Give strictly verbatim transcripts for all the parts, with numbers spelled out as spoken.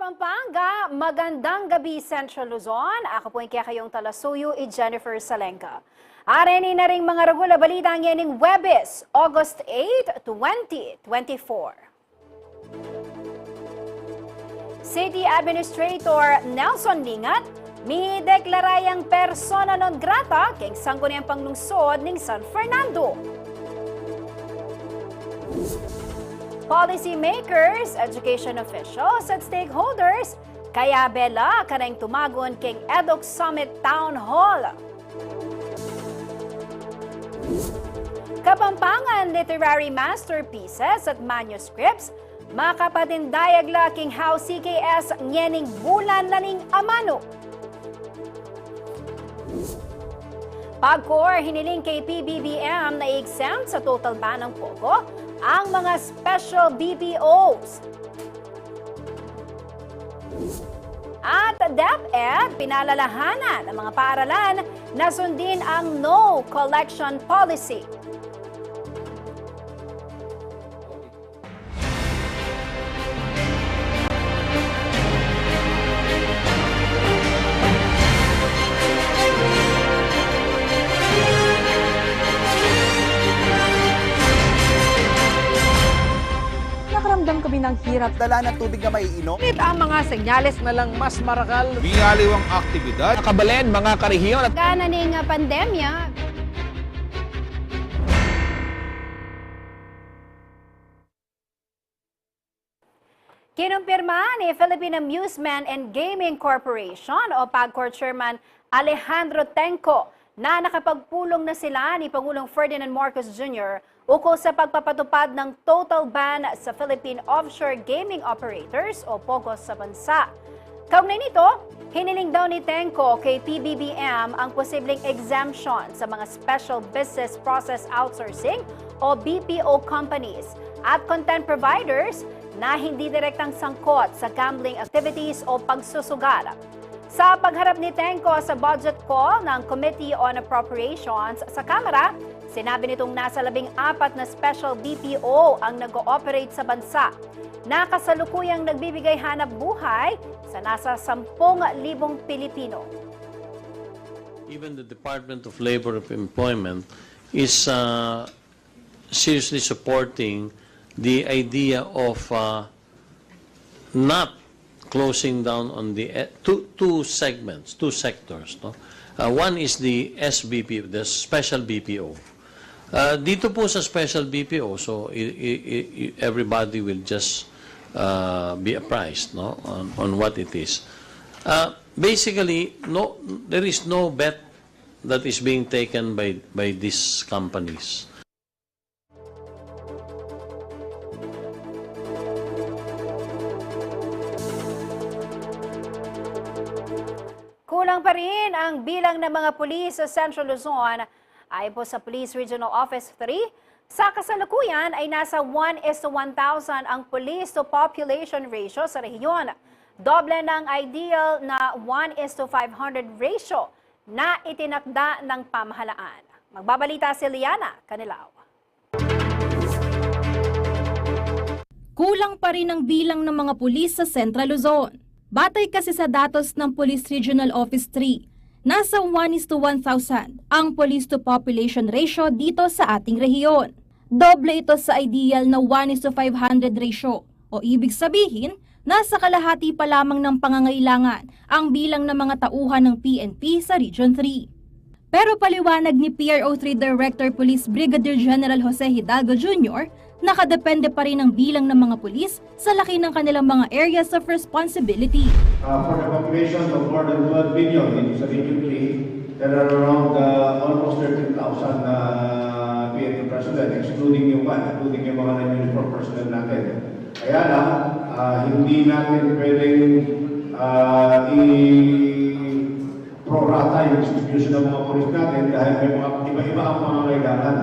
Pampanga, magandang gabi, Central Luzon. Aku pu ing kekayung talasuyu, i Jennifer Salenga. Areni na ring mga ragul a balita ngening Huwebes, August eight, twenty twenty-four. City Administrator Nelson Lingat, mideklara yang persona non grata keng Sangguniang Panglungsod ning San Fernando. Policy makers, education officials at stakeholders kayabe la kaneng tumagun keng EDUK Summit Town Hall. Kapampangan literary masterpieces at manuscripts, makapatindayag la king House C K S ngening bulan na ning amanu. PAGCOR hiniling keng P B B M na i-exempt sa total ban ng POGO ang mga special B P Os. At DepEd, pinalalahanan ng mga paaralan na sundin ang no collection policy. Nakaramdam kami ng hirap. Dala ng tubig na maiinom. Ngunit ang mga senyales na lang mas marakal. Miyaliwang aktibidad. Nakabalen, mga karehiyon at Gana ning pandemya. Kinumpirma ni Philippine Amusement and Gaming Corporation o PAGCOR Chairman Alejandro Tengco na nakapagpulong na sila ni Pangulong Ferdinand Marcos Junior ukol sa pagpapatupad ng total ban sa Philippine Offshore Gaming Operators o POGOs sa bansa. Kaugnay nito, hiniling daw ni Tengco kay P B B M ang posibleng exemption sa mga special business process outsourcing o B P O companies at content providers na hindi direktang sangkot sa gambling activities o pagsusugal. Sa pagharap ni Tengco sa budget call ng Committee on Appropriations sa Kamara, sinabi nitong nasa labing apat na special B P O ang nag-ooperate sa bansa na kasalukuyang nagbibigay hanap buhay sa nasa sampung libong Pilipino. Even the Department of Labor and Employment is, uh, seriously supporting the idea of, uh, not closing down on the, eh, two, two segments, two sectors, no? Uh, one is the S B P, the special B P O. Uh, dito po sa special B P O, so i, i, i, i, everybody will just, uh, be apprised, no, on, on what it is. Uh, basically, no, there is no bet that is being taken by, by these companies. Kulang pa rin ang bilang ng mga pulis sa Central Luzon. Ayon po sa Police Regional Office three, sa kasalukuyan ay nasa one is to one thousand ang police to population ratio sa rehiyon. Doble ng ideal na one is to five hundred ratio na itinakda ng pamahalaan. Magbabalita si Liana Canilao. Kulang pa rin ang bilang ng mga pulis sa Central Luzon. Batay kasi sa datos ng Police Regional Office three, nasa one is to one thousand ang police to population ratio dito sa ating rehiyon. Doble ito sa ideal na one is to five hundred ratio, o ibig sabihin, nasa kalahati pa lamang ng pangangailangan ang bilang ng mga tauhan ng P N P sa Region three. Pero paliwanag ni P R O three Director Police Brigadier General Jose Hidalgo Junior, nakadepende pa rin ang bilang ng mga pulis sa laki ng kanilang mga areas of responsibility. Uh, for the population of more than twelve million dito sa Region three, there are around, uh, almost thirteen thousand, uh, P N P personnel, excluding yung, including yung mga non-uniform personnel natin. Kaya lang, uh, hindi natin pwedeng, uh, i- pro rata yung distribution ng mga pulis natin dahil may mga iba-iba ang pangangailangan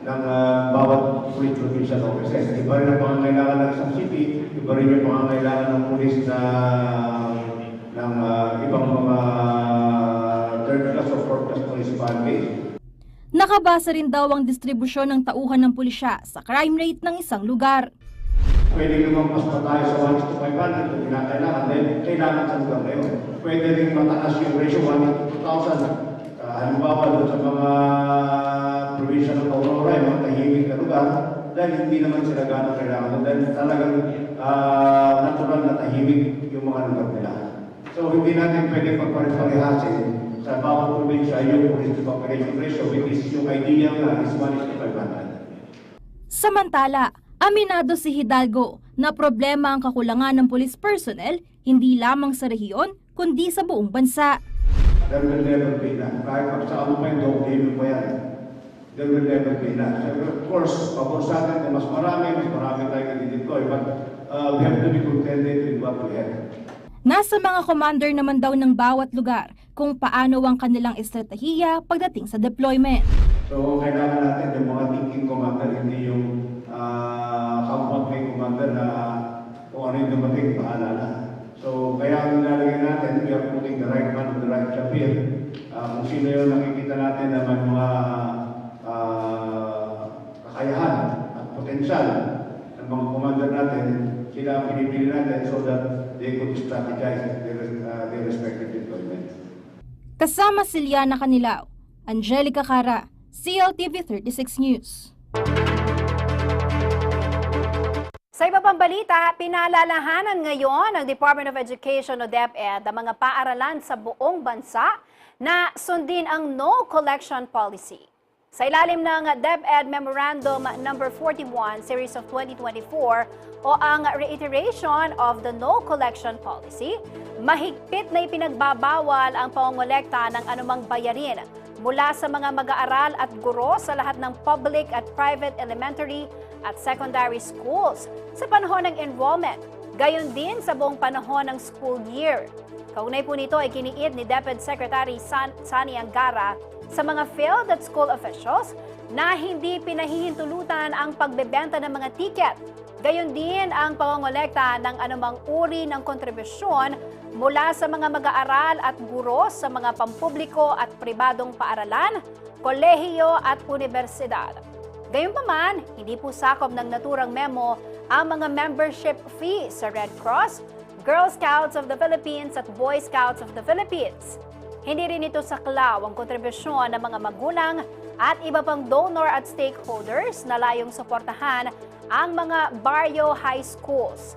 ng, ah, bawat police provincial offices. Iba rin ang pangangailangan ng isang city, iba rin yung pangangailangan ng pulis na, ng, ah, ibang mga third class o fourth class municipalities. Nakabase rin daw ang distribusyon ng tauhan ng pulisya sa crime rate ng isang lugar. Pwede lumampas pa tayo sa one is to five hundred kung kinakailangan, dahil kailangan sa lugar na yun. Pwede rin mataas yung ratio, one is to two thousand. Ah, halimbawa, doon sa mga probinsya ng Aurora, yung mga tahimik na lugar, dahil hindi naman sila gaano kailangan doon, dahil talagang, ah, natural na tahimik yung mga lugar nila. So, hindi natin pwede pagpare-parehasin sa bawat probinsya yung police to population ratio, which is yung idea nga is one is to five hundred. Samantala, aminado si Hidalgo na problema ang kakulangan ng police personnel hindi lamang sa rehiyon, kundi sa buong bansa. There will never be enough. Kahit pag sa ano pa yung doble pa yan. There will never be enough. So, of course, pabor sa atin kung mas marami, mas marami tayong i-deploy. But, uh, we have to be contented with what we have. Nasa mga commander naman daw ng bawat lugar kung paano ang kanilang estratehiya pagdating sa deployment. So, kailangan natin yung mga thinking commander, hindi yung, ah, kampante commander na kung ano yung dumating, bahala na. So, kaya ang nilalagay natin, we are putting the right man on the right job here. Ah, kung sino yung nakikita natin na may mga, ah, kakayahan at potensyal ng mga commander natin, sila ang pinipili natin so that they could strategize their, ah, their respective deployment. Kasama si Liana Canilao, Angelica Cara, C L T V thirty-six News. Sa iba pang balita, pinaalalahanan ngayon ng Department of Education o DepEd ang mga paaralan sa buong bansa na sundin ang no collection policy. Sa ilalim ng DepEd Memorandum Number forty-one, Series of twenty twenty-four, o ang Reiteration of the No Collection Policy, mahigpit na ipinagbabawal ang pangongolekta ng anumang bayarin mula sa mga mag-aaral at guro sa lahat ng public at private elementary at secondary schools sa panahon ng enrollment, gayon din sa buong panahon ng school year. Kaugnay po nito, ikiniit ni DepEd Secretary San-, Sonny Angara sa mga PhilDet school officials na hindi pinahihintulutan ang pagbebenta ng mga tiket, gayon din ang pangongolekta ng anumang uri ng kontribusyon mula sa mga mag-aaral at guro sa mga pampubliko at pribadong paaralan, kolehiyo at unibersidad. Gayunpaman, hindi po sakop ng naturang memo ang mga membership fee sa Red Cross, Girl Scouts of the Philippines at Boy Scouts of the Philippines. Hindi rin ito saklaw ang kontribusyon ng mga magulang at iba pang donor at stakeholders na layong suportahan ang mga baryo high schools.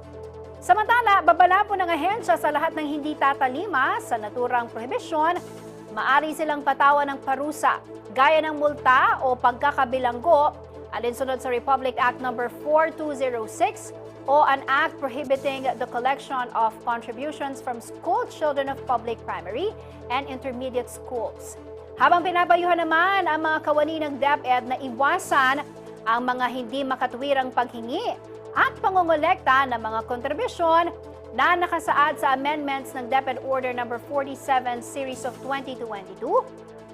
Samantala, babala po ng ahensya sa lahat ng hindi tatalima sa naturang prohibisyon, maari silang patawan ng parusa, gaya ng multa o pagkakabilanggo, alinsunod sa Republic Act Number four two zero six o an act prohibiting the collection of contributions from school children of public primary and intermediate schools. Habang pinabayuhan naman ang mga kawani ng DepEd na iwasan ang mga hindi makatwirang paghingi at pangongolekta ng mga kontribusyon na nakasaad sa amendments ng DepEd Order Number forty-seven Series of twenty twenty-two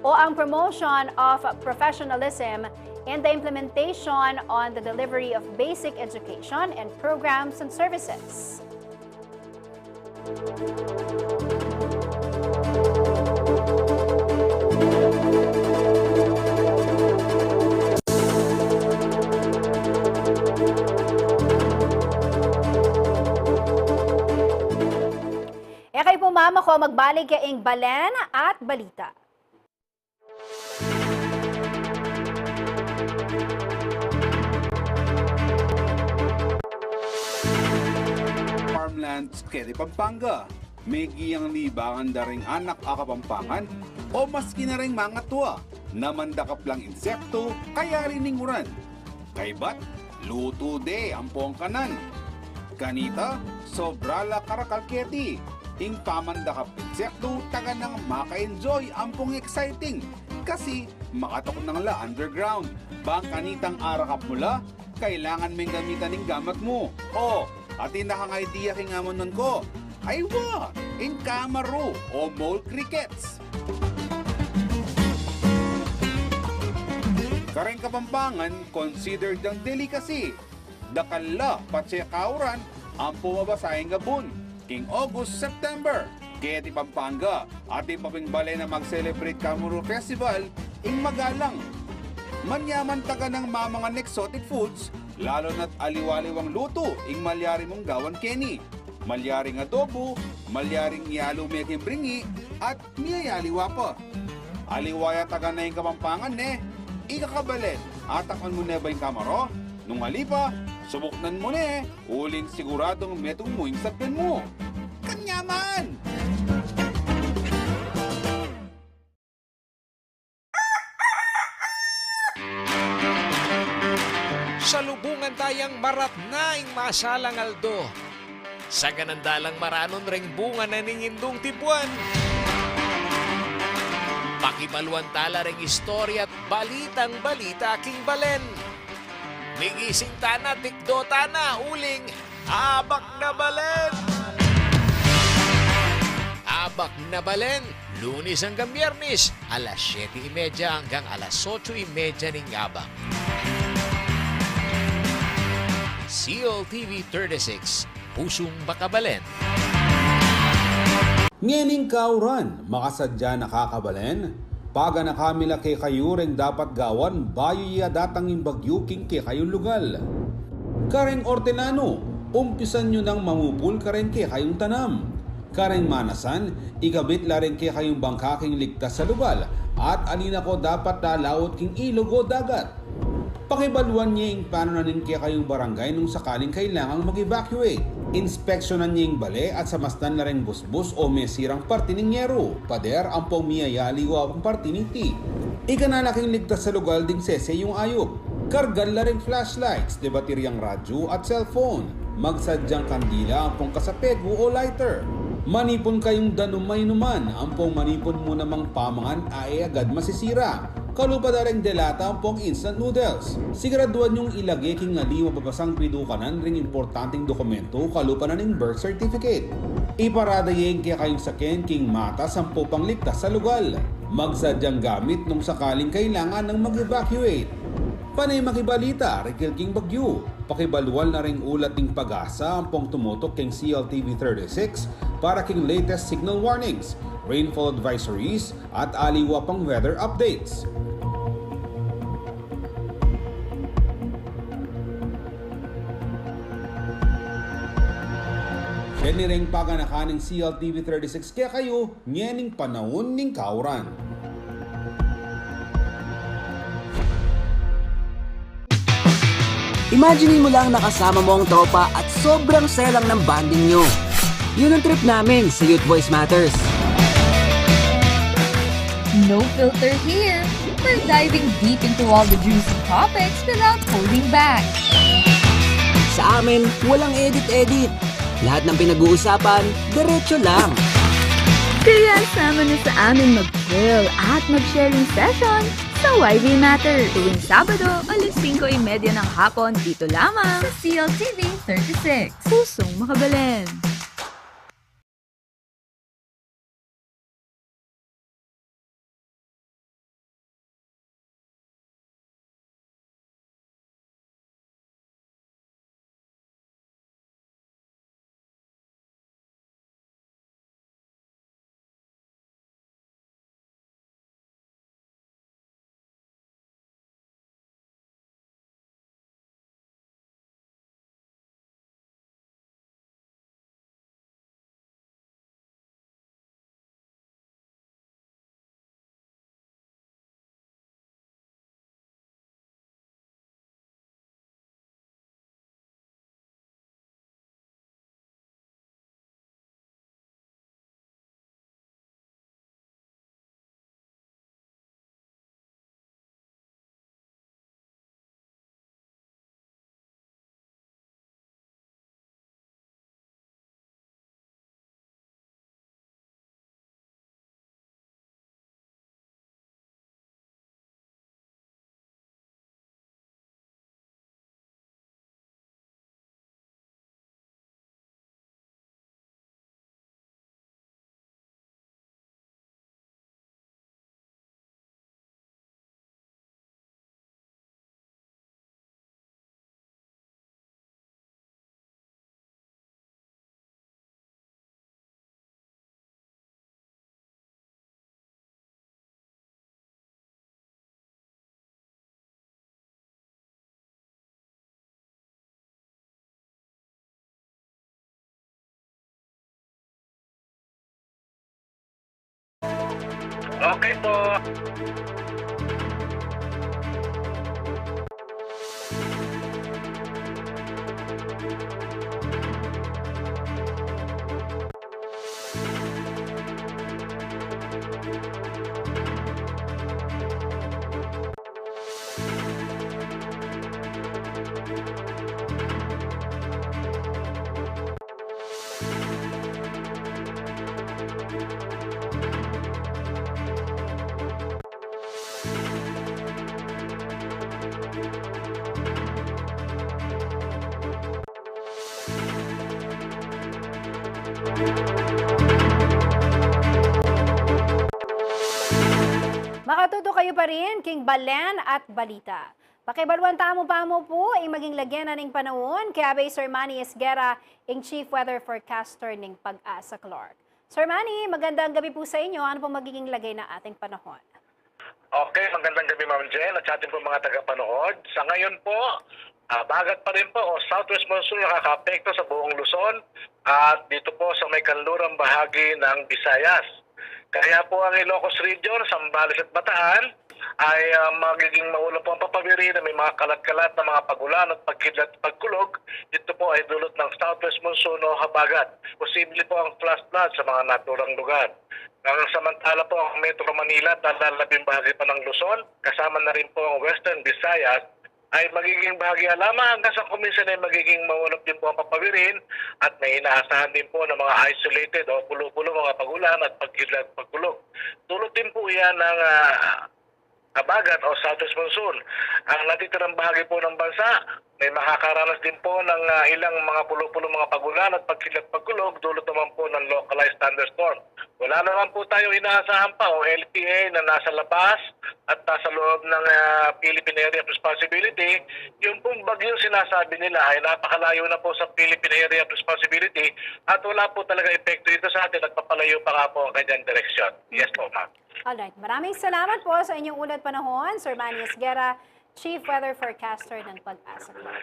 o ang Promotion of Professionalism in the Implementation on the Delivery of Basic Education and Programs and Services. E kayu po, mama ko, magbalik ya ing balen at balita. Farmlands keti Pampanga, megiang libangan da ring anak a Kapampangan o maski na ring mangatua na mandakap lang insekto kayari ning uran. Kaybat, lutu de ampong kanan. Kanita, sobra la karakal keti. Ing pamandakap insekto, taganang maka-enjoy ampong exciting. Kasi makatuknang la underground. Bang kanitang arakap mu la, kailangan meng gamitan ing gamat mu. O, atin na kang idea king amanuan ku. Aywa, ing kamaru o mole crickets. Kareng Kapampangan, considered yang delicacy. Dakal la patse kauran ampong mabasa ing abun king August, September. Keti Pampanga, atin pa ping balen a mag-celebrate kamaru festival ing magalang. Manyaman taganang mamangan exotic foods, Lalu na't aliwa-aliwang lutu ing malyari mung gawan keni. Malyaring adobo, malyaring yalu me king bringi, at miyayaliwa pa. Aliwa ya taga na ing Kapampangan ne, ika kabalen, atakman mu ne ba ing kamaro? Nung ali pa, subuknan mu ne, uling siguradung metung mu ing sapyan mu. Kanyaman! Salubungan tayang maratna ing masalang aldo. Saganan da lang maranun reng bunga na ning indung tibuan. Pakibaluan tala reng istorya at balitang balita king balen. Migising tana, tikdo tana, uling Abak na Balen! Abak na Balen, Lunes hanggang Biyernes, alas siyete y media hanggang alas otso y media ning abak. C L T V thirty-six, Pusung Makabalen. Ngening kauran, makasadya na ka kabalen, paganaka mi la kekayu reng dapat gawan bayu ya datang ing bagyu king kekayung lugal. Kareng ortenanu, umpisan yu nang mamupul kareng kekayung tanam. Kareng manasan, ikabit la reng kekayung bangka king ligtas a lugal, at ali na ko dapat lalaut king ilug o dagat. Pakibaluan ye ing panu na ning kekayung barangay nung sakaling kailangang mag-evacuate. Inspeksyonan ye ing bale at samastan la reng busbus o mesirang parti ning yeru, pader, ampong miyayaliwa pang parti niti. Ikana la king ligtas a lugal ding sese yung ayup. Kargan la reng flashlights, de batiryang radyu at cellphone. Magsadyang kandila ampong kasapegu o lighter. Manipun kayung danum a inuman, ampong manipun mu namang pamangan a e agad masisira. Kalupa da reng delata ampong instant noodles. Siguraduan yung ilage king ali mababasang pidukanan ring importanteng dokumentu kalupa na ning birth certificate. Iparada ye ing kekayung saken king matas ampong pangligtas a lugal. Magsadyang gamit nung sakaling kailangan nang mag-evacuate. Pane makibalita rikil king bagyu. Pakibaluan la ring ulat ning PAGASA ampong tumutuk king C L T V thirty-six para king latest signal warnings, rainfall advisories, at aliwa pang weather updates. Keni reng paganakan ning C L T V thirty-six kekayu ngening panaun ning kauran. Imagine mo lang nakasama mo ang tropa at sobrang saya lang ng bonding nyo. Yun ang trip namin sa Youth Voice Matters. No filter here. We're diving deep into all the juicy topics without holding back. Sa amin, walang edit-edit. Lahat ng pinag-uusapan, diretso lang. Kaya sama na sa amin mag-chill at mag-sharing session sa Y V Matter tuwing Sabado, alas singko y media ng hapon, dito lamang sa C L T V thirty-six. Pusong Makabalen. Okay po. Makatuto kayu pa rin king balen at balita. Pakibaluan tamu pa mu pu ing maging lagyu na ning panaun kaya by Sir Manny Esguerra, ing Chief Weather Forecaster ning PAGASA Clark. Sir Manny, magandang gabi po sa inyo. Ano pong magiging lagay ng ating panahon? Okay, magandang gabi, Ma'am Jen, at sa ating po mga tagapanood. Sa ngayon po, ah, habagat pa rin po o southwest monsoon nakakaapekto sa buong Luzon at dito po sa may kanlurang bahagi ng Visayas. Kaya po ang Ilocos Region, Zambales at Bataan ay, ah, magiging maulap po ang papawiri na may mga kalat-kalat na mga pagulan at pagkidlat at pagkulog. Ito po ay dulot ng southwest monsoon o habagat. Posible po ang flash flood sa mga naturang lugar. Ang samantala po, ang Metro Manila at ang lalabing bahagi pa ng Luzon, kasama na rin po ang Western Visayas, ay magiging bahagya lamang hanggang sa kuminsan ay magiging maulap din po ang papawirin at may inaasahan din po ng mga isolated o pulo-pulo mga pagulan at pagkidlat, pagkulog. Dulot din po yan ng, ah, habagat o southwest monsoon. Ang natitirang bahagi po ng bansa, may makakaranas din po ng, ah, ilang mga pulo-pulo mga pagulan at pagkidlat, pagkulog, dulot naman po ng localized thunderstorm. Wala naman po tayo inaasahan pa o L P A na nasa labas at nasa loob ng, ah, Philippine Area of Responsibility. Yung pong bagyong sinasabi nila ay napakalayo na po sa Philippine Area of Responsibility at wala po talaga epekto ito sa atin at papalayo pa nga po ang kanyang direksyon. Yes po, ma'am. Alright. Maraming salamat po sa inyong ulat panahon, Sir Manny Esguerra, Chief Weather Forecaster ng PAGASA Clark.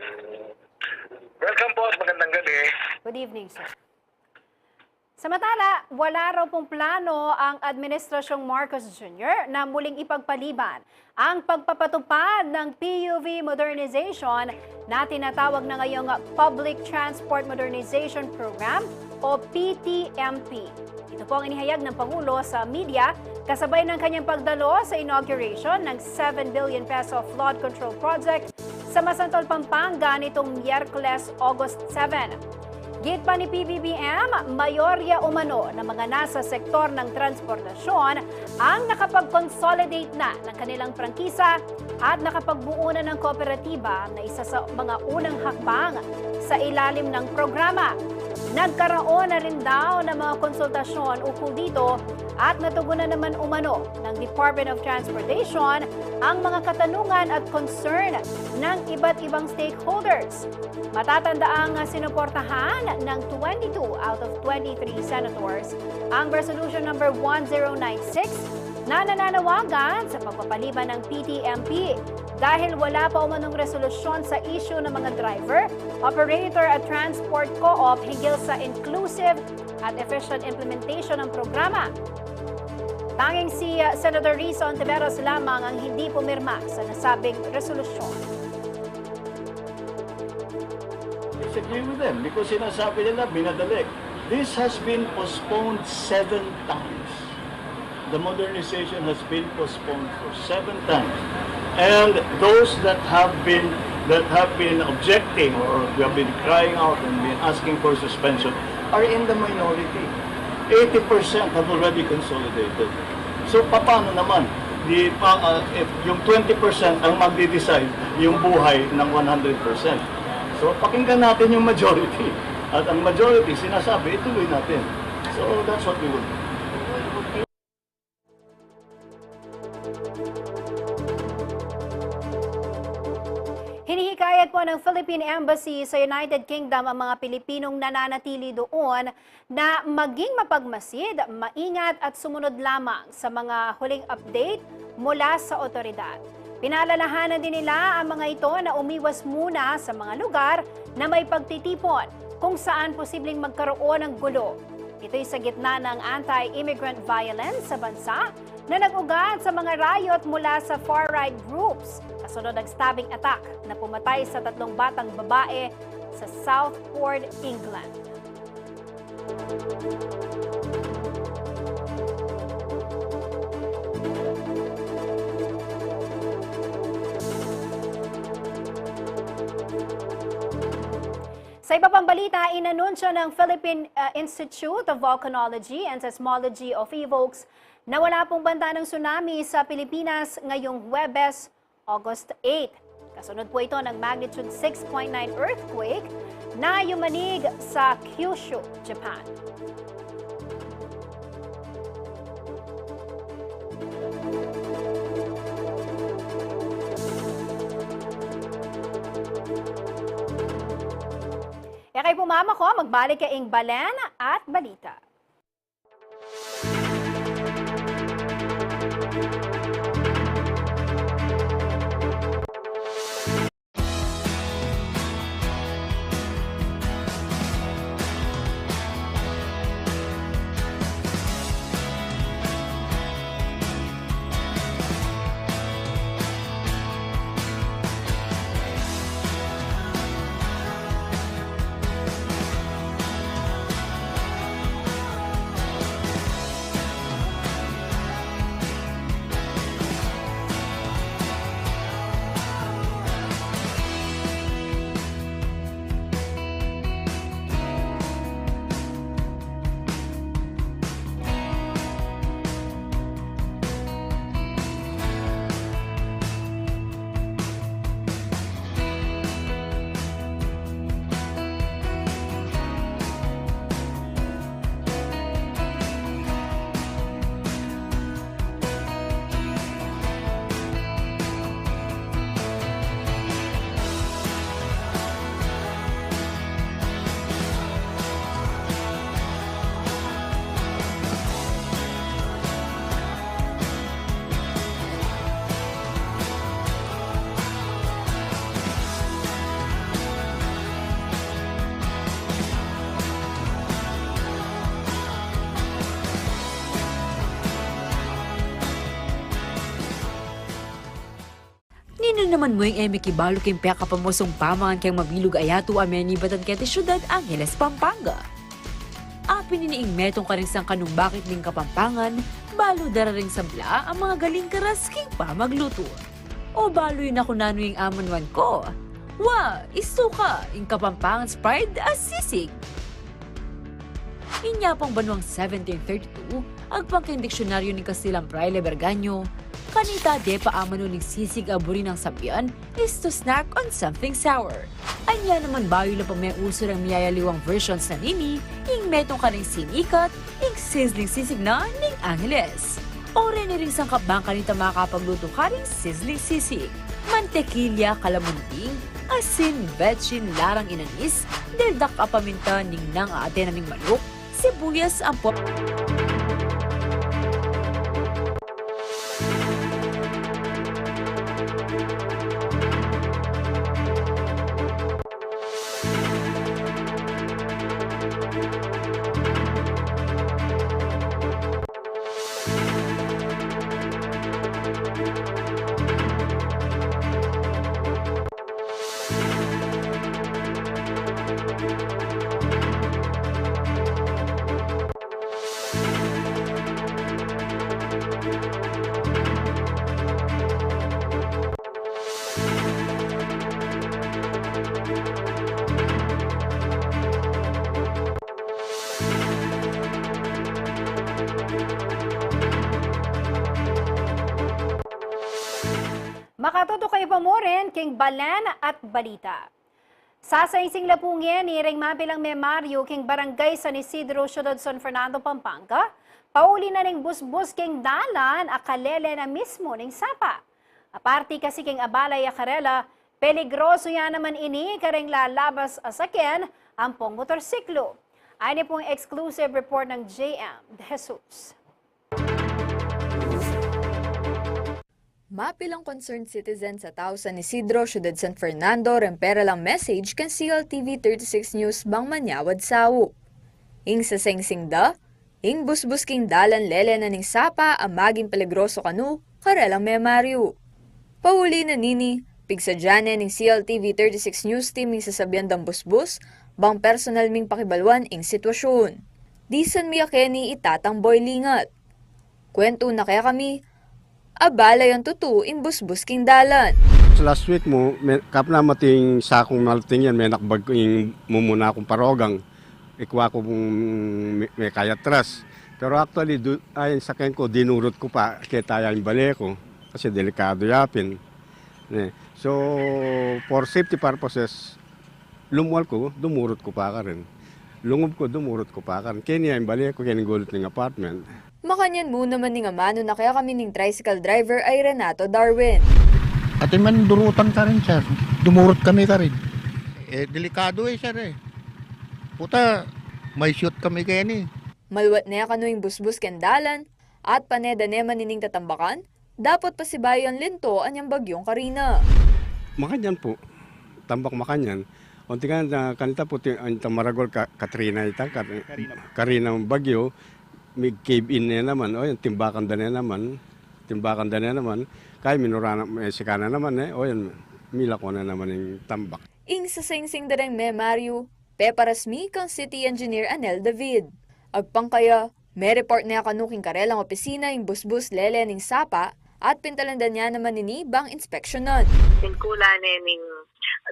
Welcome po at magandang gabi. Good evening, sir. Samantala, wala raw pong plano ang Administrasyong Marcos Junior na muling ipagpaliban ang pagpapatupad ng P U V modernization na tinatawag na ngayong Public Transport Modernization Program o P T M P. Ito po ang inihayag ng Pangulo sa media kasabay ng kanyang pagdalo sa inauguration ng seven billion peso flood control project sa Masantol, Pampanga nitong Miyerkules, August seven. Git pa ni P B B M, mayorya umano ng mga nasa sektor ng transportasyon ang nakapag-consolidate na ng kanilang prangkisa at nakapagbuo na ng kooperatiba na isa sa mga unang hakbang sa ilalim ng programa. Nagkaroon na rin daw ng mga konsultasyon ukol dito at natugunan naman umano ng Department of Transportation ang mga katanungan at concern ng iba't ibang stakeholders. Matatandaang sinuportahan ng twenty-two out of twenty-three senators ang Resolution Number one zero nine six na nananawagan sa pagpapaliban ng P T M P dahil wala pa umanong resolusyon sa issue ng mga driver, operator at transport co-op hinggil sa inclusive at efficient implementation ng programa. Tanging si, uh, Senator Risa Hontiveros lamang ang hindi pumirma sa nasabing resolusyon. Disagree with them because sinasabi nila binadalik. This has been postponed seven times. The modernization has been postponed for seven times. And those that have been, that have been objecting or have been crying out and been asking for suspension are in the minority. Eighty percent have already consolidated. So, paano naman? Di pa, ah, if yung twenty percent ang magde-decide yung buhay ng one hundred percent. So, pakinggan natin yung majority. At ang majority, sinasabi, ituloy natin. So, that's what we would do. Hinihikayat po ng Philippine Embassy sa United Kingdom ang mga Pilipinong nananatili doon na maging mapagmasid, maingat at sumunod lamang sa mga huling update mula sa otoridad. Pinaalalahanan din nila ang mga ito na umiwas muna sa mga lugar na may pagtitipon kung saan posibleng magkaroon ng gulo. Ito'y sa gitna ng anti-immigrant violence sa bansa na nag-ugat sa mga riot mula sa far-right groups, kasunod ng stabbing attack na pumatay sa tatlong batang babae sa Southport, England. Sa iba pang balita, inanunsyo ng Philippine, uh, Institute of Volcanology and Seismology o PHIVOLCS na wala pong banta ng tsunami sa Pilipinas ngayong Huwebes, August eight. Kasunod po ito ng magnitude six point nine earthquake na yumanig sa Kyushu, Japan. E kayu po, mama ko, magbalik ya ing balen at balita. Ninu naman mu ing e mikibalu king pekapamusung pamangan keng mabilug a yatu a menibatan keti Siudad Angeles, Pampanga? Apin ini ing metung karing sangkanumbakit ning Kapampangan, balu da ra ring sabla a mangagaling karas king pamaglutu. O balu yu na ku nanu ing amanuan ku? Wa, isuka, ing Kapampangan's pride a sisig. Inya pang banuang seventeen thirty-two, agpang king diksyonaryo ning Kastilan Fraile Berganyo, kanita depa amanu ning sisig a buri nang sabian is to snack on something sour. Anya naman bayu la pa meuso reng miyayaliwang versions na nini, ing metung karing sinikat, ing sizzling sisig na ning Angeles. O reni ring sangkap bang kanita makapaglutu karing sizzling sisig. Mantekilya, kalamanting, asin, betsin, larang inanis, deldak a paminta, ningnang a atena ning manuk, sibuyas, ampon Makatutuki pa mu rin king balen at balita. Sasaingsing la pu ngeni ring mapilang memaryu king Barangay San Isidro, Siyudad San Fernando, Pampanga, pauli na ning busbus king dalan a kalele na mismu ning sapa. Aparte kasi king abala ya karela, peligroso ya naman ini karing lalabas a sakyan ampong motorsiklo. Ini pung exclusive report ng J M De Jesus. Mapilang concerned citizen sa Tau San Isidro, Siyudad San Fernando, reng pera lang message keng C L T V thirty-six News bang manyawad sau. Ing sasingsing da, ing busbus king dalan lele na ning sapa a maging peligroso kanu karelang memaryu. Pauli na nini, pigsadya ne ning C L T V thirty-six News Team ing sasabian dang busbus, bang personal ming pakibaluan ing sitwasyun. Disan mi a keni i Tatang Boy Lingat. Kwentu na kekami, abala yang tutu ing busbus king dalan. Sa last week mu, me-, kapin mating sakung malating yan, menakbag ing mumuna kung parogang. Ikwa ku me-, mekayatras. Pero actually, du-, ay, ing sakyan ku, dinurut ku pa, keta ya ing bale ku. Kasi delikadu ya pin. Ne. So, for safety purposes, lumual ku, dumurut ku pa karin. Lungub ku, dumurut ku pa karin. Keni ya ing bale ku, keni gulut ning apartment. Makanyan mu naman ing amanu na kekami ning tricycle driver a i Renato Darwin. Atin man durutan karin, sir. Dumurut kami karin. E, delikadu e, sir e. Puta, may shoot kami keni. Maluat ne kanu ing busbus keng dalan, at pane da ne man ining tatambakan, dapot pasibayu yang linto anyang bagyung Karina. Makanyan pu. Tambak makanyan. Onti kanita pu, itang maragul Ka-, Katrina ita, Kat-, Karina. Karina bagyu, mig-cave in ne naman, o yan, timbakan da ne naman, timbakan da ne naman, kaya minura na, e, sika na naman e, o yan, milako na naman ing tambak. Ing sasingsing da reng memaryu, peparas mi kang City Engineer Anel David. Agpang kaya, me-report ne kanu king karelang opisina ing busbus lele ning sapa, at pintalandan ya naman ini bang inspeksyunan. Ing kula ne ning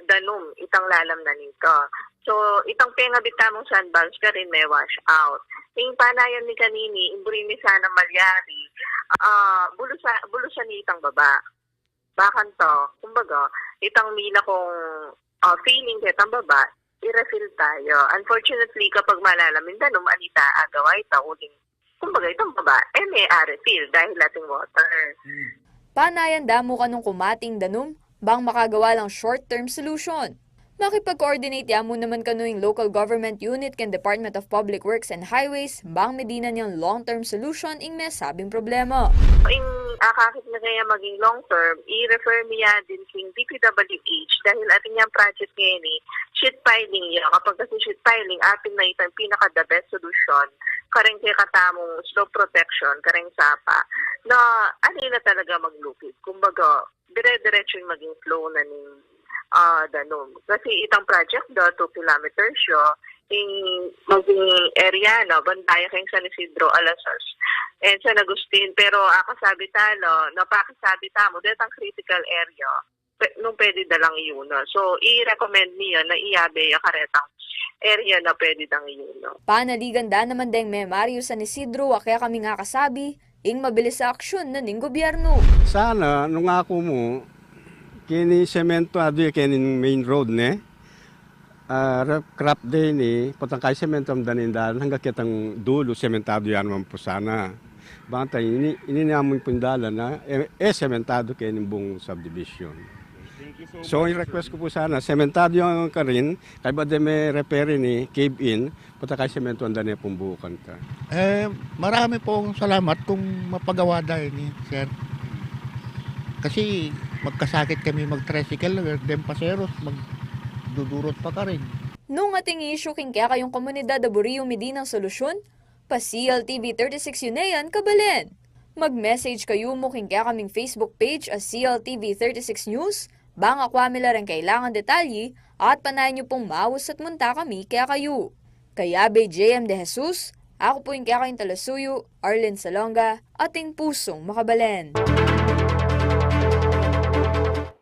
danum, itang lalam na nita. So, itang pengabit tamung sandbags karin me-wash out. Ing panayan mi kanini, ing buri mi sana malyari, a, bulusa-, bulusan ne itang baba. Bakanto, kumbaga, itang mina kung, a, feeling ketang baba, i-refill tayo. Unfortunately, kapag malalam ing danum, anita agawa ita uling, kumbaga, itang baba, e, me-refill dahil ating water. Hmm. Panayan da mu kanung kumate ing danum, bang makagawa lang short-term solution. Makipag-coordinate ya mu naman kanu ing local government unit keng Department of Public Works and Highways, bang midinan yang long-term solution ing mesabing problema. Ing akakit na kaya maging long-term, i-refer mi ya din king D P W H dahil atin yang project ngeni, sheet piling ya. Kapag kasi sheet piling, atin na itang pinaka-the best solution kareng kekatamung slope protection, kareng sapa, na atin na talaga maglupit. Kumbaga, dire-diretso ing maging flow na ning, a, danum. Kasi itang project da, two kilometers ya, ing maging area na, banda ya keng San Isidro, Alasas, and San Agustin. Pero akasabi ta, no, napakisabi tamu, detang critical area, pe-, nung pwede da lang iyuna. So, i-recommend mi ya na iyabe ya karetang area na pwede dang iyuna. Panaligan da naman deng memaryu San Isidro a kekaming akasabi, ing mabilis a aksyun na ning gobyernu. Sana, nung aku mu, keni sementado ya keni main road ne, a, riprap de ini, potang kaya sementu da ne ing dalan, anggang ketang dulu, sementado ya naman pu sana. Bang ta, ini, ini namu pu ing dalan na, e, e sementado keni bung subdivision. So, ing request ku pu sana, sementado ya karin, kaybat de me-repair ini, cave in, potang kaya sementu da ne pung bukan ta. E, marami pung salamat kung mapagawa da ini, sir. Kasi magkasakit kami mag-tricycle, deng paseros, magdudurut pa karin. Nung ating issue king kekayung komunidad a buri yu midinan solusyun, pa C L T V thirty-six yu ne yan kabalen. Mag-message kayu mu king kekaming Facebook page a C L T V thirty-six News, bang akwa mi la reng kailangan detalye, at panayan yu pung maus at munta kami kekayu. Kaya Bay J M De Jesus, aku pu ing kekayung talasuyu, Arlene Salonga, ating pusung makabalen.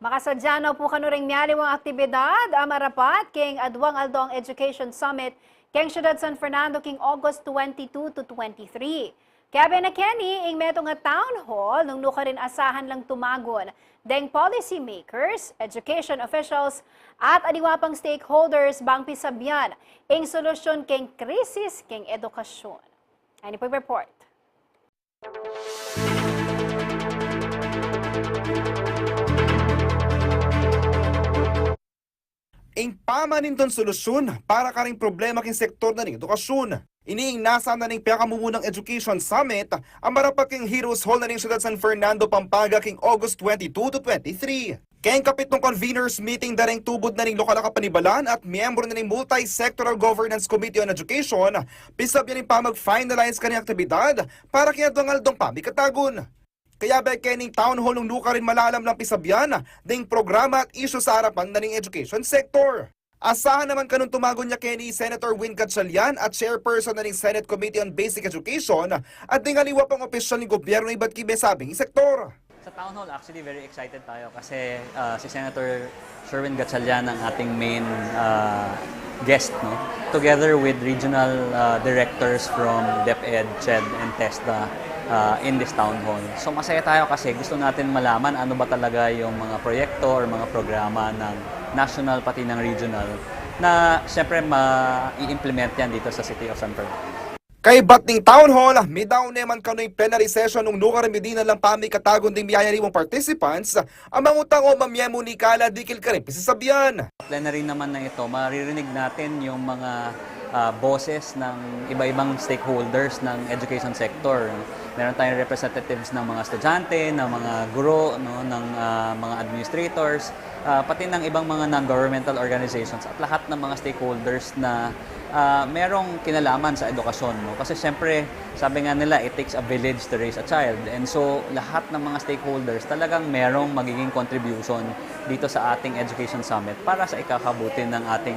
Makasadya na pu kanu ring mialiwang aktibidad a marapat king aduang aldong Education Summit keng Syudad San Fernando king August twenty-two to twenty-three. Kayabe na keni ing metung a town hall nung nukarin asahan lang tumagun deng policy makers, education officials, at aliwa pang stakeholders bang pisabian ing solusyun keng krisis keng edukasyun. Ini pu ing report. Ing pamanintun solusyun para karing problema king sektor na ning edukasyun. Ini ing nasahan na ning pekamumunang Education Summit a marapat king Heroes Hall na ning Syudad San Fernando, Pampanga king August twenty-two to twenty-three. Keng kapitung conveners meeting da ring tubud na ning lokal a kapanibalan at miyembro na ning Multi-Sectoral Governance Committee on Education, pisabyan ing pamag-finalize karing aktibidad para keng aldong-aldong pamikatagun. Kayabe kening town hall nung nukarin malalam lang pisabyan ding programa at isyu sa arapan na ning education sector. Asahan naman kanung tumagun ya keni i Senator Win Gatchalian at chairperson na ning Senate Committee on Basic Education at ding aliwa pang opisyal ning gobyernu ibat king mesabing sektor. Sa town hall, actually, very excited tayo kasi, ah, si Senator Sherwin Gatchalian ang ating main, ah, guest, no? Together with regional, ah, directors from DepEd, CHED, and TESDA, ah, in this town hall. So, masaya tayo kasi gusto natin malaman ano ba talaga yung mga proyekto or mga programa ng national pati ng regional na, siyempre, ma-i-implement yan dito sa City of San Fernando. Kaybat ning town hall, midaun ne man kanu ing plenary session nung nukarin midinan lang pamikatagun ding miyayaliwang participants a mangutang o mamyemunikala dikil karing pisasabyan. Plenary naman na ito, maririnig natin yung mga, ah, boses ng iba-ibang stakeholders ng education sector. Meron tayong representatives ng mga estudyante, ng mga guro, no, ng, ah, mga administrators, ah, pati ng ibang mga non-governmental organizations at lahat ng mga stakeholders na, ah, merong kinalaman sa edukasyon, no? Kasi siyempre, sabi nga nila, "It takes a village to raise a child." And so, lahat ng mga stakeholders talagang merong magiging contribution dito sa ating Education Summit para sa ikakabuti ng ating,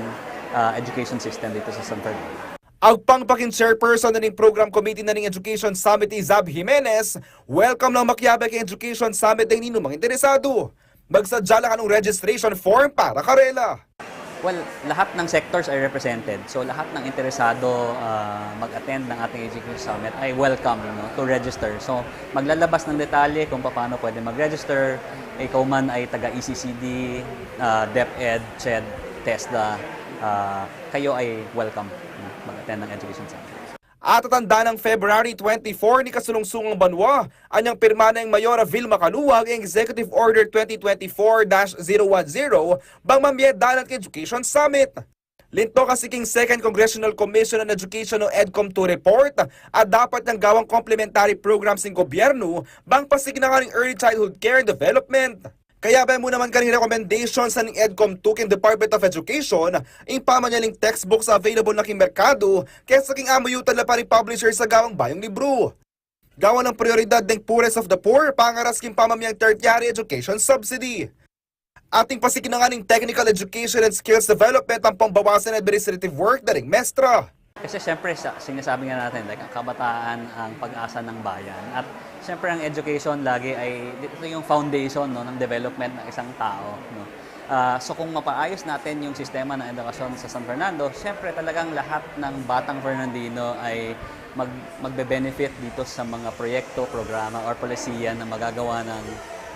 ah, education system dito sa San Fernando. Agpang pa king chairperson na ning Program Committee na ning Education Summit, i Zab Jimenez, welcome lang makiabe king Education Summit ding ninumang interesadu. Magsadya la kanung registration form para karela. Well, lahat ng sectors are represented. So, lahat ng interesado, ah, mag-attend ng ating Education Summit ay welcome, no, to register. So, maglalabas ng detalye kung paano pwede mag-register. Ikaw man ay taga E C C D, ah, DepEd, CHED, TESDA, ah, kayo ay welcome, no, mag-attend ng Education Summit. Atatanda nang February twenty-four ning kasulungsungang banua, anyang pirma neng Mayor a Vilma Caluag ing Executive Order twenty twenty-four dash zero one zero bang mamye dalan king Education Summit. Linto kasi king Second Congressional Commission on Education o EDCOM two report a dapat nang gawang complementary programs ning gobyernu bang pasignan ing early childhood care and development. Kayabe mu naman karing recommendations na ning EDCOM two king Department of Education, ing pamanyaling textbooks a available na king merkadu, kesa king amuyutan la pa ring publisher sa gawang bayung libru. Gawan nang prioridad deng poorest of the poor, pangaras king pamamyang tertiary education subsidy. Ating pasignan ing technical education and skills development ampong bawasan ing administrative work da ring mestra. Kasi siyempre, sa, sinasabi nga natin, like, ang kabataan ang pag-asa ng bayan. At siyempre, ang education lagi ay, ito yung foundation, no, ng development ng isang tao, no? Ah, so kung mapaayos natin yung sistema ng edukasyon sa San Fernando, siyempre talagang lahat ng batang Fernandino ay mag-, magbe-benefit dito sa mga proyekto, programa, or polisiya na magagawa ng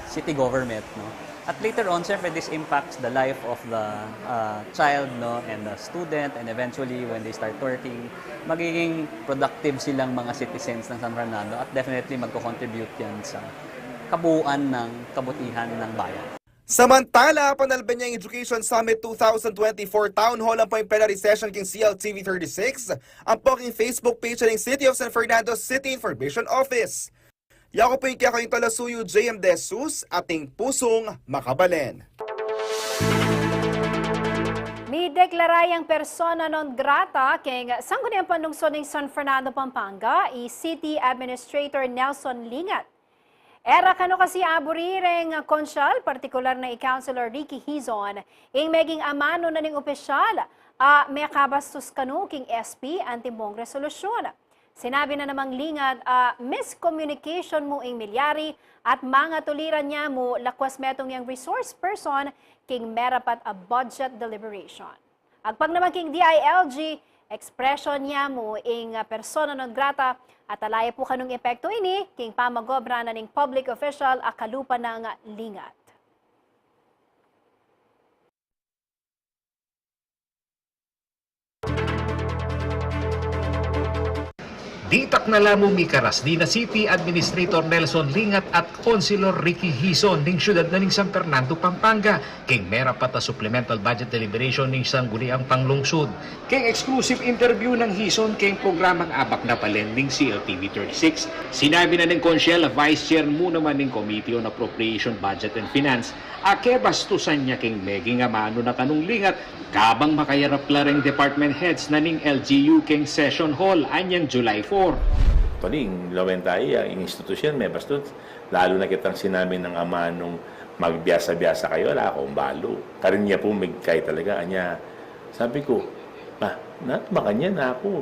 city government, no? At later on, syempre, this impacts the life of the, uh, child, no, and the student, and eventually, when they start working, magiging productive silang mga citizens ng San Fernando at definitely magko-contribute yan sa kabuuan ng kabutihan ng bayan. Samantala, panalbe ne ing Education Summit two thousand twenty-four Town Hall ampong plenary session king C L T V thirty-six, ampong king Facebook page ning City of San Fernando City Information Office. Yaku pu ing kekayung talasuyu, J M De Jesus, ating pusung makabalen. Mideklara yang persona non grata keng Sangguniang Panlungsod ning San Fernando, Pampanga, i City Administrator Nelson Lingat. E ra kanu kasi aburi reng konsyal, partikular na i Councilor Ricky Hizon, ing meging amanu na ning opisyal a mekabastus kanu king S P antimong resolusyun. Sinabi na namang Lingat a miscommunication mu ing milyari at mangatuliran ya mu lakuas metung yang resource person king merapat a budget deliberation. Agpang naman king D I L G, ekspresyon ya mu ing, ah, persona non grata at ala ya pu kanung epektu ini king pamag-obra na ning public official a kalupa nang Lingat. Ditak na la mu mikaras dina City Administrator Nelson Lingat at Councilor Ricky Hizon ning syudad na ning San Fernando, Pampanga, keng merapat a supplemental budget deliberation ning Sangguniang Panlungsud. Keng exclusive interview nang Hizon keng programang Abak na Palen ning C L T V thirty-six, sinabi na ning Konsehal a Vice Chair mu naman ning Committee on Appropriation, Budget and Finance a kebastusan ya keng meging amanu na kanung Lingat, kabang makayarap la reng department heads na ning L G U keng session hall anyang July four. Actually, ing lawen tayu, ing institusyon mebastus, lalu na ketang sinabi nang amanung magbiasa-biasa kayu, ala kung balu. Karin ya pu migkay talaga, anya, sabi ku, "Ah, nat makanyan aku.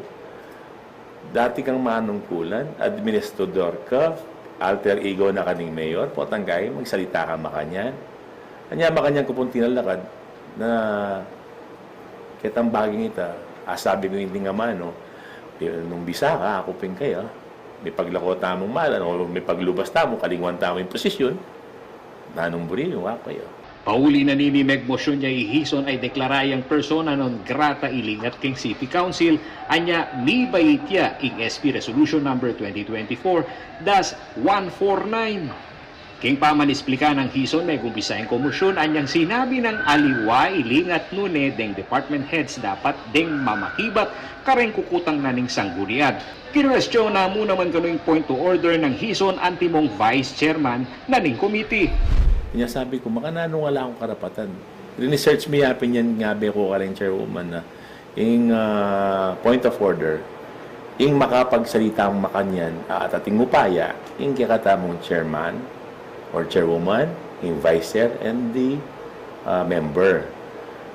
Dati kang manungkulan, administrador ka, alter ego na ka ning mayor, potang gayu magsalita ka makanyan." Anya makanyan ku pung tinalakad na ketang baging ita, a sabi ku ing amanu, nung bisa ka, aku pin kaya, mipaglako tamung malan, o mipaglubas tamu, kalingwan tamu ing posisyon, nanung buri yu, aku kaya. Pauli na nini, megmosyun ya i Hizon a ideklara yang persona non grata i Lingat keng City Council, anya mibait ya ing S P Resolution Number twenty twenty-four dash one four nine. Keng pamanisplika nang Hizon, megumpisa ing komosyun anyang sinabi nang aliwa i Lingat nune deng department heads dapat deng mamakibat kareng kukutang na ning sanggunian. Kinuwestiyon na mu naman kanu ing point of order nang Hizon antimong vice chairman na ning committee. Nya sabi ku, "Makananu, ala kung karapatan." Rinisearch mi ya pin yan, ngabe ku kareng chairwoman na ing, ah, point of order, ing makapagsalita makanyan, ah, at ating upaya, ing kekatamung chairman or chairwoman, ing vice chair, and the, ah, member.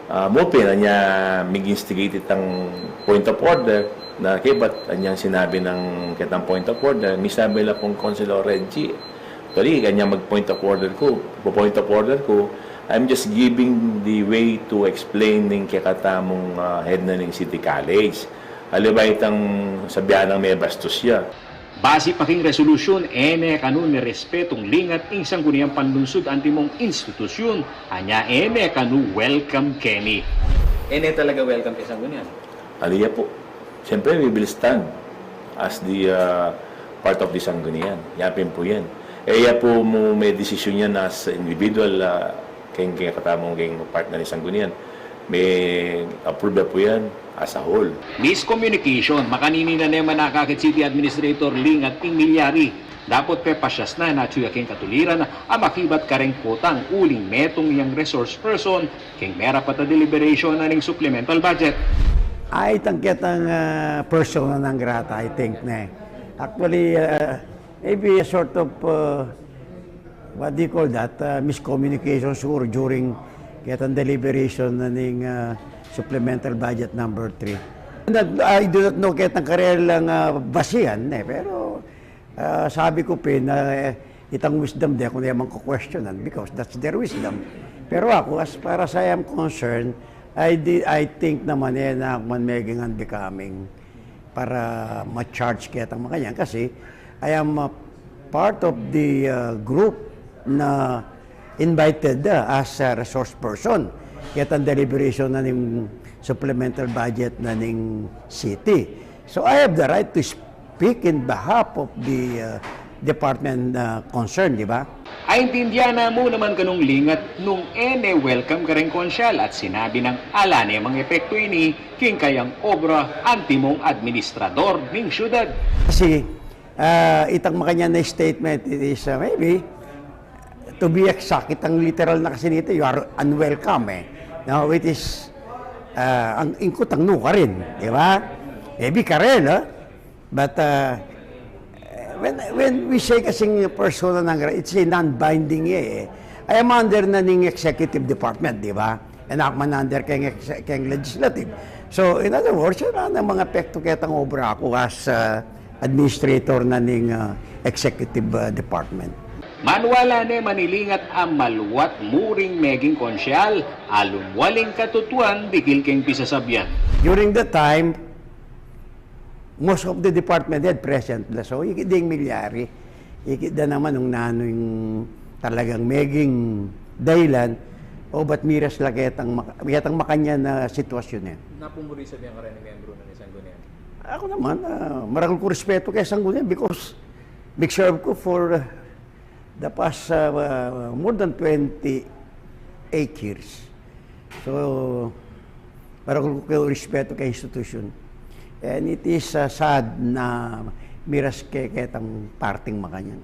Ah, mu pin, anya mig-instigate itang point of order na kebat anyang sinabi nang ketang point of order, misabi la pung Councilor Reggie, "Actually, kanya mag-point of order ku. Pu-point of order ku, I'm just giving the way to explain ning kekatamung, ah, head na ning City College. Aliwa itang sabian nang mebastus ya." Basi pa king resolusyun, e ne kanu mirespetung Lingat ing Sangguniang Panlungsud antimong institusyun, anya e ne kanu welcome keni. E ne talaga welcome keng Sanggunian? Ali ya pu. Siyempre, we will stand as the, ah, part of the Sanggunian. Ya pin pu yan. E ya pu mu medesisyun yan as individual, ah, keng, keng kekatamung keng partner ning Sanggunian. Me-approve ya pu yan as a whole. Miscommunication, makanini na ne manakakit City Administrator Lingat ing milyari. Dapot pepasyas na, na atyu ya keng katuliran a makibat kareng kutang uling metung yang resource person keng merapat a deliberation na ning supplemental budget. Ay, itang ketang, ah, persona non grata, I think, ne. Actually, ah, maybe a sort of, ah, what do you call that? Ah, miscommunication siguru during ketang deliberation na ning, ah, supplemental budget number three. Not, I do not know ketang karelang, ah, basihan, ne, pero Ah, sabi ku pin, eh, itang wisdom de, aku ne mang kukwestiyonan because that's their wisdom. Pero aku, as far as I am concerned, I di-, I think naman, e na aku man meging unbecoming para ma-charge ketang makanyan kasi I am a part of the, ah, group na invited, ah, as a resource person ketang deliberation na ning supplemental budget na ning city. So I have the right to speak in behalf of the, ah, department, ah, concerned, di ba? Aintindian na mu naman kanung Lingat nung e ne welcome kareng Konsehal at sinabi nang ala ne mang epektu ini king kayang obra antimong administrador ning syudad. Kasi Ah, itang makanyan a statement, it is, ah, maybe, to be exact, itang literal na kasi nita, you are unwelcome, e. No, it is, ah, ang, ing kutang nu karin, di ba? Maybe karin, no? But, ah, when, when we say kasing persona non grata, it's a non-binding, e. I am under na ning executive department, di ba? E na aku man under keng ex-, keng legislative. So, in other words, ala nang mang epektu ketang obra ku as, ah, administrator na ning, ah, executive, ah, department. Maniwala ne man i Lingat a maluat mu ring meging konsehal a lumwal ing katutuan dikil keng pisasabian. During the time, most of the department head present la. So, ikit ding milyari, ikit da naman nung nanu ing talagang meging dahilan, o ba't miras la ketang mak-, ketang makanyan a sitwasyun, e. Napumuri sa biyang kareng membro na ning Sanggunian? Aku naman, ah, marakul ku respetu keng Sanggunian because mig-serve ku for, ah, the past, ah, ah, more than twenty-eight years. So, marakul ku respetu keng institution. And it is, ah, sad na miras ke ketang parting makanyan.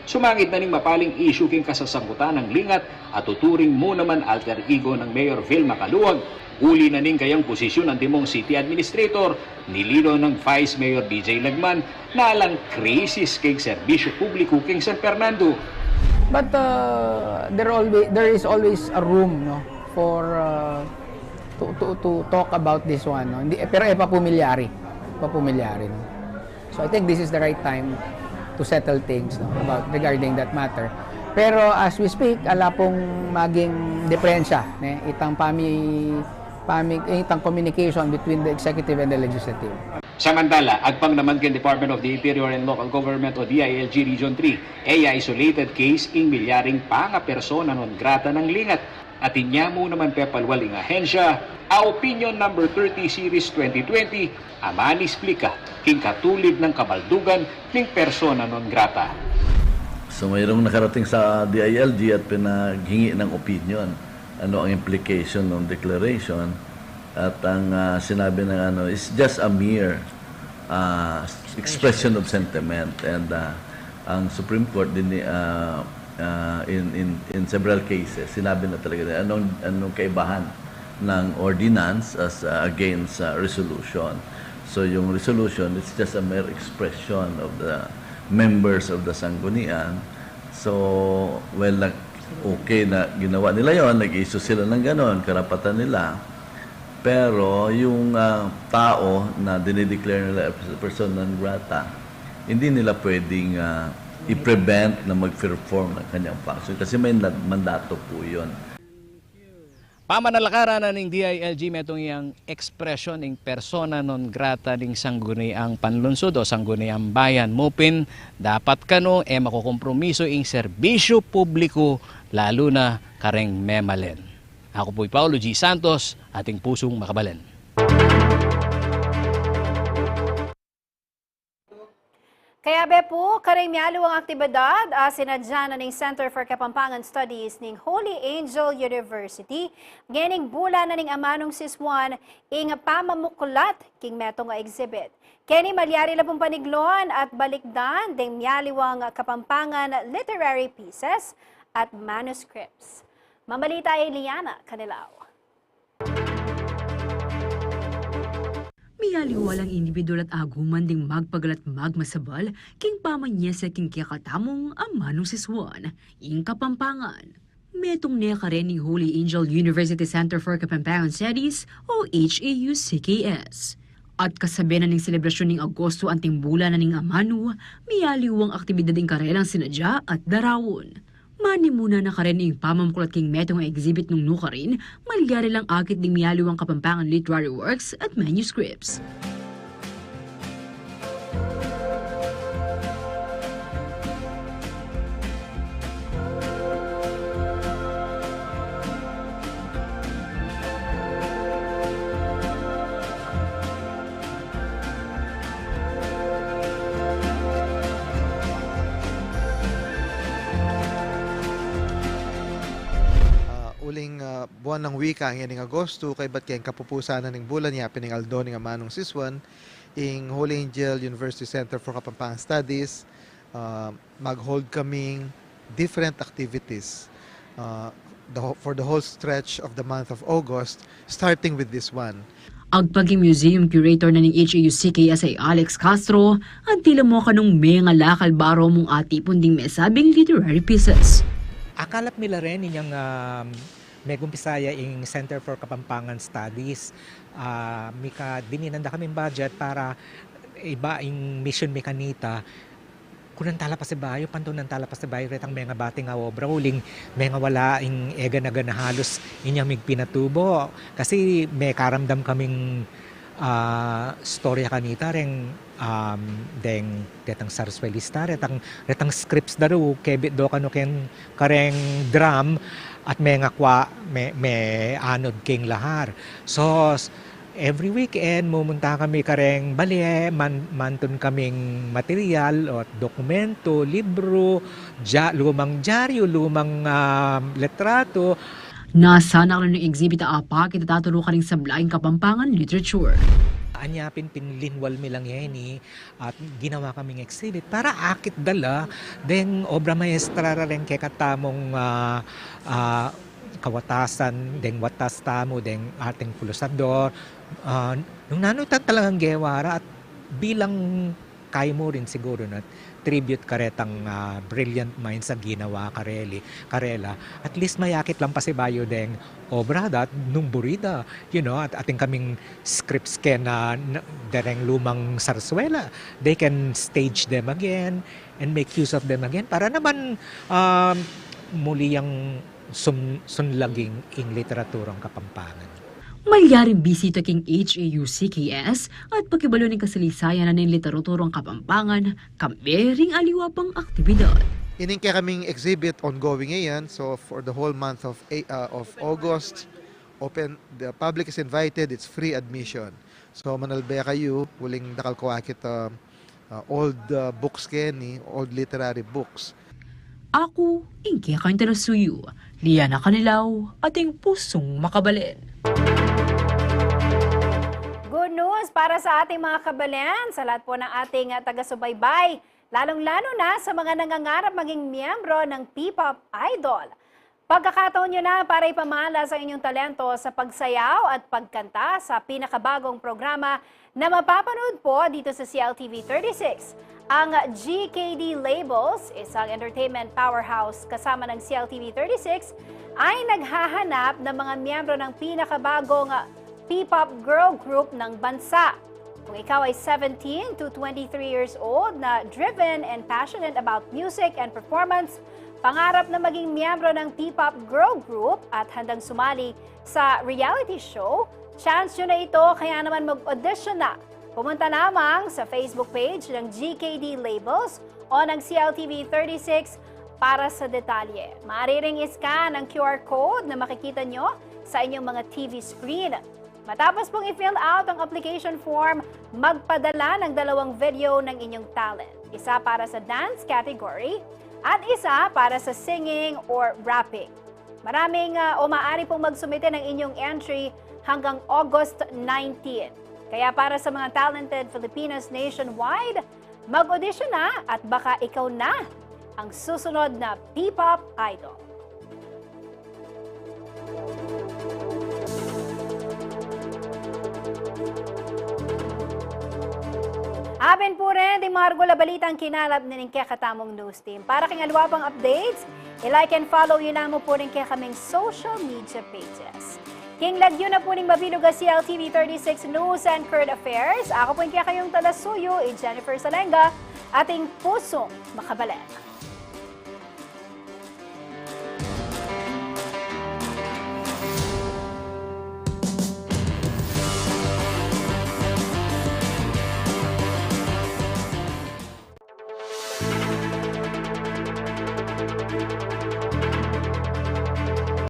Sumangid na ning mapaling issue king kasasangkutan nang lingat a tuturing mu naman alter ego nang Mayor Vilma Caluag, uli na ning kayang posisyun antimong city administrator, nilinaw nang Vice Mayor D J Lagman na alang krisis king serbisyu publiku king San Fernando. But, uh, there always, there is always a room, no, for, uh, to, to, to talk about this one, no? Hindi, eh, pero e pa pumilyari. E pa pumilyari, no? So I think this is the right time to settle things, no, about, regarding that matter. Pero as we speak, ala pung maging diperensya, ne, itang pami-, pami-, itang communication between the executive and the legislative. Samantala, agpang naman king Department of the Interior and Local Government o D I L G Region three, e ya isolated case ing milyaring pangapersona non grata nang lingat. At inya mu naman pepalwal ing ahensya a Opinion Number thirty Series twenty twenty a manisplika king katulid nang kabaldugan ning persona non grata. So, mayroong nakarating sa D I L G at pinaghingi ng opinion. Ano ang implication ng declaration? At ang, ah, sinabi ng ano, is just a mere, ah, expression of sentiment. And, ah, ang Supreme Court din, ah, ah, in, in, in several cases, sinabi na talaga na anong, anong kaibahan ng ordinance as, ah, against, ah, resolution. So, yung resolution, it's just a mere expression of the members of the Sanggunian. So, well, nag-, okay na ginawa nila yon, nag-issue sila ng ganon, karapatan nila. Pero yung, ah, tao na dinideclare nila as persona non grata, hindi nila pwedeng, ah, i-prevent na mag-perform ng kanyang function kasi may na-, mandato po yun. Pamanalakaran na ning D I L G metung yang ekspresyon ning persona non grata ning sangguniang panlunsud o sangguniang bayan. Mupin, dapat kanu e makukompromiso ing serbisyu publiku, lalu na kareng memalen. Aku pu'y Paulo G Santos, ating pusung makabalen. Kayabe pu, kareng mialiwang aktibidad a sinadya na ning Center for Kapampangan Studies ning Holy Angel University, ngening bulan na ning amanung siswan ing pamamuklat king metung a exhibit. Keni malyari la pung paniglon at balikdan deng mialiwang Kapampangan literary pieces at manuscripts. Mamalita i Liana Canelao. Miyaliwa lang indibidual at aguman ding magpagal at magmasabal king pamanyese king kekatamung amanung siswan, ing Kapampangan. Metung ne karen ning Holy Angel University Center for Kapampangan Studies o H A U C K S. At kasabe na ning selebrasyun ning Agosto anting bulan na ning amanu, miyaliwang aktibidad ing karelang sinadya at daraun. Manimuna na karen ing pamamuklat king metung a exhibit nung nukarin, malyari lang akit ding miyaliwang Kapampangan literary works at manuscripts. Ah, uling, ah, buwan ng wika ngening Agosto, kaybat keng kapupusan na ning bulan ya pin ning aldo ning amanung siswan, ing Holy Angel University Center for Kapampangan Studies, ah, mag-hold kaming different activities, ah, the wh-, for the whole stretch of the month of August, starting with this one. Agpang king museum curator na ning H A U C K S a i Alex Castro, antimo kanung mengalakal baru mung atipun ding mesabing literary pieces. Akalap mi la rin inyang, um, megumpisa ya ing Center for Kapampangan Studies. Ah, mika, dininan da kaming budget para iba ing mission mi kanita. Kunan tala pasibayu, pantunan tala pasibayu retang mengabating a obra uling mengawala ing e gana-gana halus inyang migpinatubo. Kasi mekaramdam kaming, ah, storya kanita reng, um, deng, detang sarsuelista, retang, retang scripts da ru, kebit do kanu keng kareng drum at mengakwa, me-, meanud keng lahar. So, s-, Every weekend, mumunta kami kareng bale, man-, mantun kaming material o dokumento, libro, dya-, lumang dyaryu, lumang, ah, litrato. Nasa na rin ing exhibit a apakit a taturu karing sablang Kapampangan literature. Anya pin, pinlinwal mi lang yan, eh. At ginawa kaming exhibit para akit da la deng obra maestra ra reng kekatamung, ah, ah, kawatasan, deng watas tamu, deng arteng pulusador. Ah, nung nanu ta talagang gewa ra at bilang kaya mu rin siguru na tribute karetang, ah, brilliant minds a ginawa kareli, karela. At least mayakit lang pasibayu deng obra da at nung buri da, you know, at atin kaming scripts kena, na, dereng lumang sarsuela, they can stage them again and make use of them again para naman, um, muli yang sum-, sunlaging ing literaturang Kapampangan. Malyaring bisita king H A U C K S at pakibalu ning kasalisayan na ning literaturang Kapampangan, kambe ring aliwa pang aktibidad. Ining kekaming exhibit ongoing yan, so for the whole month of A-, uh, of August, open, the public is invited, it's free admission. So, manalbe kayu, uling dakal ku akit, uh, uh, old, uh, books keni, old literary books. Aku, ing kekayung talasuyu, Liana Canilao, ating pusung makabalen. Good news para sa ating mga kabalen, sa lahat po ng ating, uh, taga-subaybay, lalong-lalo na sa mga nangangarap maging miyembro ng P-pop Idol. Pagkakataon niyo na para ipamalas ang inyong talento sa pagsayaw at pagkanta sa pinakabagong programa na mapapanood po dito sa C L T V thirty-six. Ang G K D Labels, isang entertainment powerhouse kasama ng C L T V thirty-six, ay naghahanap ng mga miyembro ng pinakabagong P-pop girl group ng bansa. Kung ikaw ay seventeen to twenty-three years old na driven and passionate about music and performance, pangarap na maging miyembro ng P-pop girl group at handang sumali sa reality show, chance nyo na ito, kaya naman mag-audition na. Pumunta lamang sa Facebook page ng G K D Labels o ng C L T V thirty-six para sa detalye. Maaari ring i-scan ang Q R code na makikita nyo sa inyong mga T V screen. Matapos pong i-fill out ang application form, magpadala ng dalawang video ng inyong talent. Isa para sa dance category at isa para sa singing or rapping. Maraming, ah, o maaari pong magsumite ng inyong entry hanggang August nineteen. Kaya para sa mga talented Filipinas nationwide, mag-audition na at baka ikaw na ang susunod na P-pop idol. Aben pu rin ding maragul a balitang kinalap na ning kekatamung news team. Para king aliwa pang updates, i-like and follow yu lamang pu rin kekaming social media pages. King lagyu na pu ning mabilug a C L T V thirty-six News and Current Affairs, aku pu ing kekayung talasuyu, i Jennifer Salenga, ating pusung makabalen.